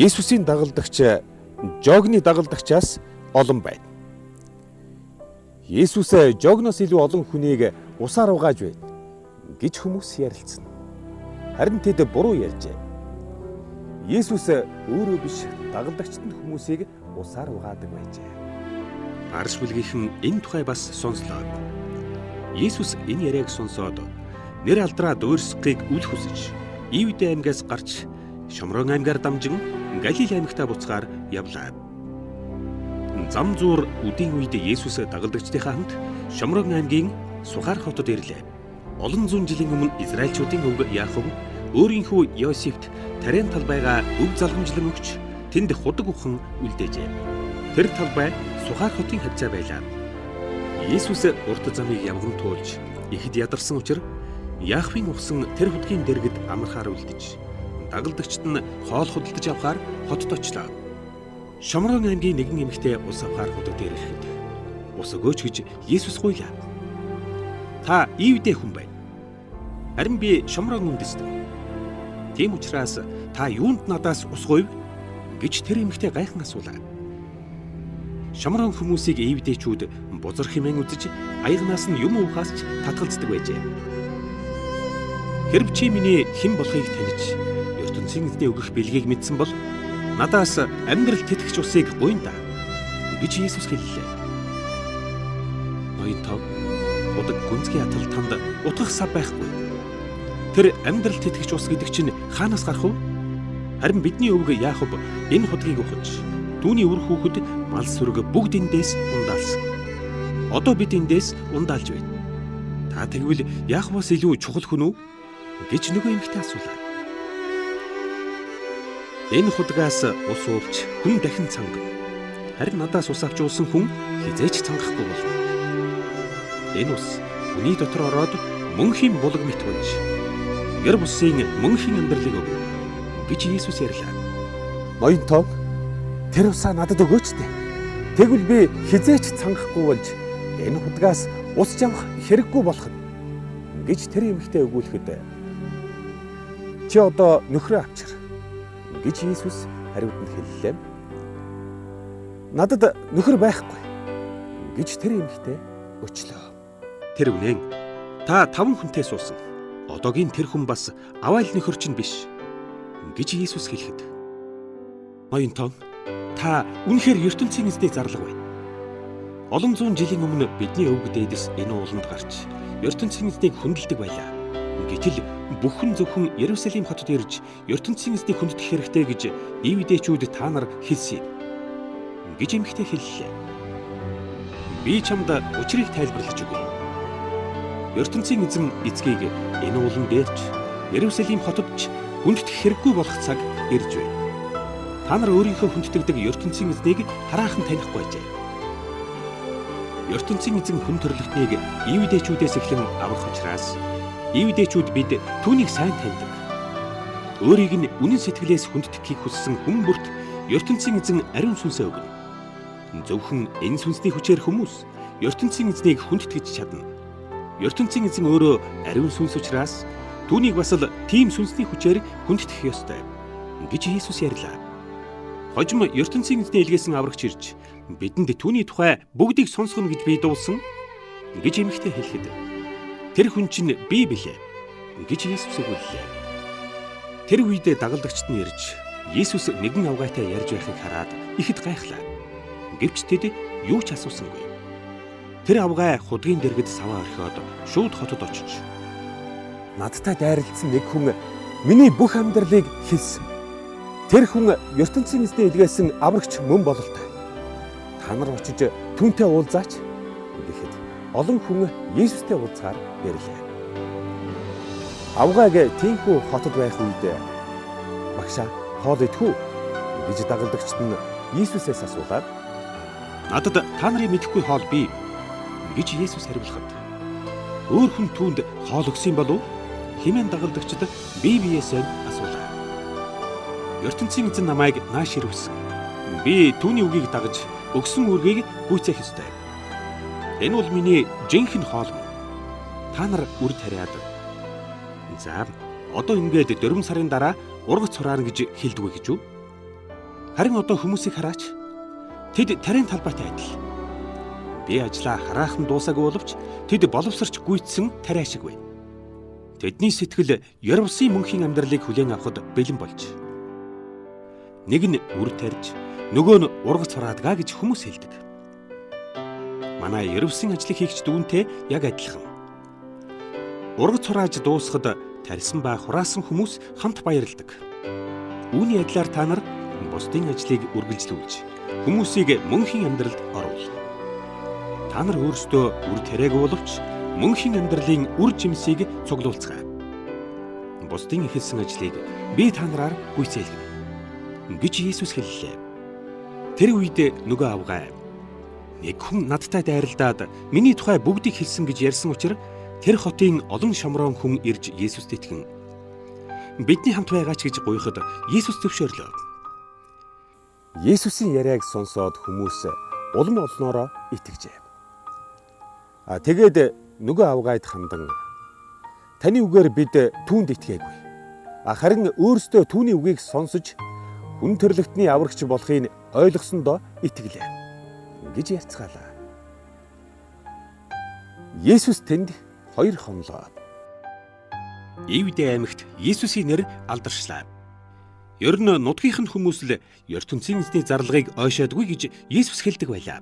Есүсийн дагалдагч Жогны дагалдагчаас олон байна. Есүс Жогноос илүү олон хүнийг усаар угааж байна гэж хүмүүс ярилцсан. Харин тэд буруу ярьжээ. Есүс өөрөө биш, дагалдагчид нь хүмүүсийг усаар угаадаг байжээ. Арс бүлгийнхэн энэ тухай бас сонслоо. Есүс энэ яриаг сонсоод нэр алдраа дуурсахыг үл хүсэж, Иудэ аймгаас гарч Шомрон аймгаар дамжин Галил аймагтаа буцгаар явлаа. Зам зуур үдийн үед Есүс дагалдагчдынхаа хамт Шомрон аймгийн Сухар хотод ирлээ. Олон зуун жилийн өмнө Израильчуудын өвөг Яаков өөрийнхөө Йосефт тариан талбайгаа өв залгамжлан өгч тэнд худаг ухан үлдээжээ. Тэр талбай Сухар хотын хавцаа байлаа. Есүс урт замыг явган туулж ихэд ядарсан учир Яаковын ухсан тэр худгийн дэргэд амархаар үлдэж, дагалдагчид нь хоол худалдаж авахар хотод очлоо. Шомрон аймгийн нэгэн эмэгтэй ус авахар худаг дээр ирэхэд ус өгөөч гэж Есүс гуйлаа. Та Иудэ хүн байна. Харин би Шомрон үндэстэн. Тийм учраас та юунд надаас ус гуйв гэж тэр эмэгтэй гайхан асуулаа. Шомрон хүмүүсийг Иудэчүүд бузар хэмээн үзэж аягнаас нь юм уухаас ч татгалздаг байжээ. Хэрв чи миний хэн болохыг таних, ертөнцийн эзний өгөх бэлгийг мэдсэн бол надаас амьдрал тэтгэж усыг гуйна да гэж Есүс хэллээ. Ноён тав худаг гүнзгий атал танд утгах сав байхгүй. Тэр амьдрал тэтгэж ус гэдэг чинь хаанаас гарах вэ? Харин бидний өвөг Яаков энэ худгийг ухаж, түүний үр хүүхэд мал сүрэг бүгд эндээс ундаалсан. Одоо бид эндээс ундаалж байна. Та тэгвэл Яаковоос илүү чухал хүн үү гэж нөгөө эмэгтэй асуулаа. Энэ худгаас ус уулж хүн дахин цангана. Харин надаас ус авч уусан хүн хизээч цангахгүй болно. Энэ ус хүний дотор ороод мөнхийн булаг мэт болж гэр бусын мөнхийн амьдралыг өгнө гэж Есүс ярьлаа. Ноён тоо, тэр усаа надад өгөөч дээ. Тэгвэл би хизээч цангахгүй болж энэ худгаас ус жавах хэрэггүй болох нь гэж тэр эмэгтэй өгүүлэхэд, чи одоо нөхрөө авчир гэж Есүс хариуд нь хэллээ. Надад нөхөр байхгүй гэж тэр эмэгтэй өчлөө. Тэр үнэн, та 5 хүнтэй суусан. Одоогийн тэр хүн бас аваал нөхөр чинь биш гэж Есүс хэлэхэд, ноён тоо, та үнэхээр ертөнцийн эзний зарлага байна. Олон зуун жилийн өмнө бидний өвөг дээдэс энэ ууланд гарч ертөнцийн эзнийг хүндэлдэг байлаа. Гэтэл бүхэн зөвхөн Иерусалим хотод ирж ертөнцийн эзнийг хүндэтгэх хэрэгтэй гэж Иудэчүүд та нар хэлсэн юм гэж эмэгтэй хэллээ. Би чамд учрыг тайлбарлаж өгье. Ертөнцийн эзэн эцгийг энэ уулан дээрч Иерусалим хотод ч хүндэтгэх хэрэггүй болох цаг ирж байна. Та нар өөрийнхөө хүндэтгдэг ертөнцийн эзнийг хараахан танихгүй байжээ. Ертөнцийн эзэн хүн төрлөختнийг Иудэчүүдээс эхлэн аврах учраас Иудэчүүд бид түүнийг сайн таньдаг. Өөрийг нь үнэн сэтгэлээс хүндэтгэхийг хүссэн хүн бүрт ертөнцийн эзэн ариун сүнсээ өгнө. Зөвхөн энэ сүнсний хүчээр хүмүүс ертөнцийн эзнийг хүндэтгэж чадна. Ертөнцийн эзэн өөрөө ариун сүнс учраас түүнийг бас л тийм сүнсний хүчээр хүндэтгэх ёстой гэж Иесус ярьлаа. Хожим ертөнцийн эзний илгээсэн аврагч ирж бидэнд түүний тухай бүгдийг сонсгоно гэж би дуулсан гэж эмэгтэй хэлэхэд, тэр хүн чинь би билээ гэж Иесус өгүүллээ. Тэр үед дагалдагчид нь ирж Иесус нэгэн авгайтай ярьж байхыг хараад ихэд гайхлаа. Гэвч тэд юу ч асуусангүй. Тэр авгай худгийн дэргэд саваа орхиод шууд хотод очиж, надтай дайралдсан нэг хүн миний бүх амьдралыг хэлсэн. Тэр хүн ертөнцийн эзний илгээсэн аврагч мөн бололтой. Та нар очиж түүнтэй уулзаач гэхэд олон хүн Есүстэй уулзгаар ирлээ. Авгайг тийхүү хотод байх үед багшаа хоол идэх үү гэж дагалдагчид нь Есүсээс асуулаад, надад та нарын мэдэхгүй хоол бий гэж Есүс хариулахад, өөр хүн түүнд хоол өгсөн болов хэмээн дагалдагчид бие биесээ асуулаа. Ертөнцийн эзэн намайг нааш ирвсэн. Би түүний үгийг дагаж өгсөн үүргийг гүйцээх ёстой. Энэ бол миний жинхэнэ хоол мөн. Та нар үр тариад, за одоо ингээд 4 сарын дараа ургац хураана гэж хэлдэг гэж үү? Харин одоо хүмүүсийг хараач. Тэд тариан талбайтай адил. Би ажлаа хараахан дуусаагүй боловч тэд боловсрч гүйцсэн тариа шиг байна. Тэдний сэтгэл ер бусын мөнхийн амьдралыг хүлээн авахд бэлэн болж. Нэг нь үр тарьж, нөгөө нь ургац хураадгаа гэж хүмүүс хэлдэг. Манай ер бусын ажлыг хийгч дүүнтэй яг адилхан. Ургац хурааж дуусахад тарьсан ба хураасан хүмүүс хамт баярладаг. Үүний адилаар та нар бусдын ажлыг үргэлжлүүлж хүмүүсийг мөнхийн амьдралд оруул. Та нар өөрсдөө үр тариагүй боловч мөнхийн амьдралын үр жимсийг цуглуулцгаая. Бусдын эхэлсэн ажлыг би та нараар гүйцээлгэнэ гэж Иесус хэллээ. Тэр үед нөгөө авгай нэг хүн надтай дайралдаад миний тухай бүгдийг хэлсэн гэж ярьсан учраас тэр хотын олон шомрон хүн ирж Есүст итгэн бидний хамт байгаач гэж гуйхад Есүс зөвшөөрлөө. Есүсийн яриаг сонсоод хүмүүс улам олноороо итгэжээ. Тэгээд нөгөө авгайд хандан таны үгээр бид түүнд итгээгүй. Харин өөрсдөө түүний үгийг сонсож хүн төрлөختний аврагч болохыг ойлгосондоо итгэлээ гэж ярьцгаалаа. Есүс тэнд 2 хонлоо. Ивдэ аймагт Есүсийн нэр алдаршлаа. Ер нь нутгийнх нь хүмүүс л ертөнцийн эзний зарлагыг ойшоодгүй гэж Есүс хэлдэг байлаа.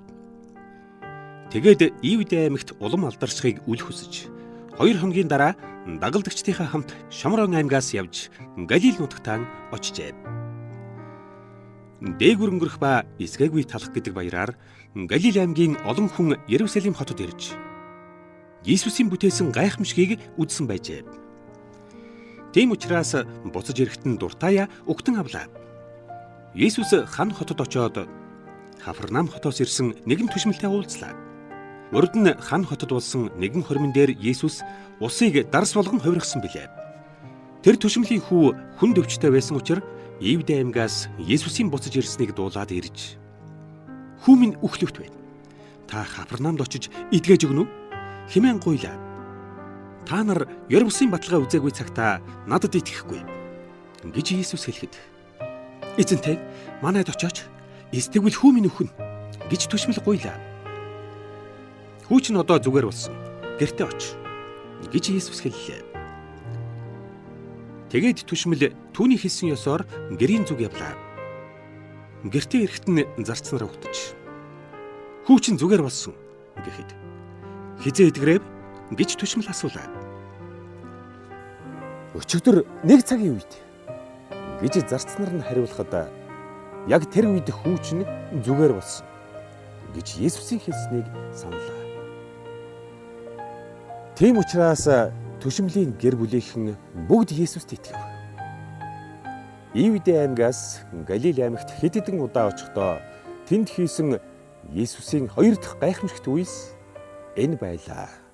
Тэгээд Ивдэ аймагт улам алдаршихыг үл хүсэж 2 хоногийн дараа дагалдагчдынхаа хамт Шомрон аймгаас явж Галил нутагтаан очжээ. Дээгүр өнгөрөх ба эсгээгүй талах гэдэг баяраар Галил аймгийн олон хүн Иерусалим хотод ирж Иесусийн бүтээсэн гайхамшигыг үзсэн байжээ. Тийм учраас буцаж ирэхэд нь дуртаяа угтан авлаа. Иесус хан хотод очоод Хафарнаум хотоос ирсэн нэгэн түшмэлтэй уулзлаа. Урд нь хан хотод болсон нэгэн хормон дээр Иесус усыг дарс болгон хувиргасан билээ. Тэр түшмэлийн хүү хүн дэвчтэй байсан учраас Ивдэ аймгаас Иесусийн буцаж ирснийг дуулаад ирж "Хүү минь үхлэвт байна. Та Хафарнаумд очиж эдгэж өгнө үү?" хэмээн гуйлаа. Та нар ер бусын баталгаа үзээгүй цагтаа надад итгэхгүй гэж Иесус хэлэхэд "Эзэнтэй, манайд очооч. Эстэгвэл хүү минь үхнэ" гэж түшмэл гуйлаа. "Хүү чинь одоо зүгээр болсон. Гэртээ оч" гэж Иесус хэллээ. Тэгээд түшмэл түүний хэлсэн ёсоор гэрийн зүг явлаа. Гэртээ ирэхэд нь зарцнараа угтаж "Хүү чинь зүгээр болсон" гэхэд "Хизээ эдгрэв?" гэж түшмэл асуулаа. "Өчигдөр 1 цагийн үед" гэж зарцнаар нь хариулахад яг тэр үед хүү чинь зүгээр болсон гэж Есүсийн хэлснийг саналаа. Тийм учраас түшмэлийн гэр бүлийнхэн бүгд Есүст итгэв. Ивдэ аймгаас Галил аймагт хэд хэдэн удаа очихдоо тэнд хийсэн Есүсийн 2 дахь гайхамшигт үйлс энэ байлаа.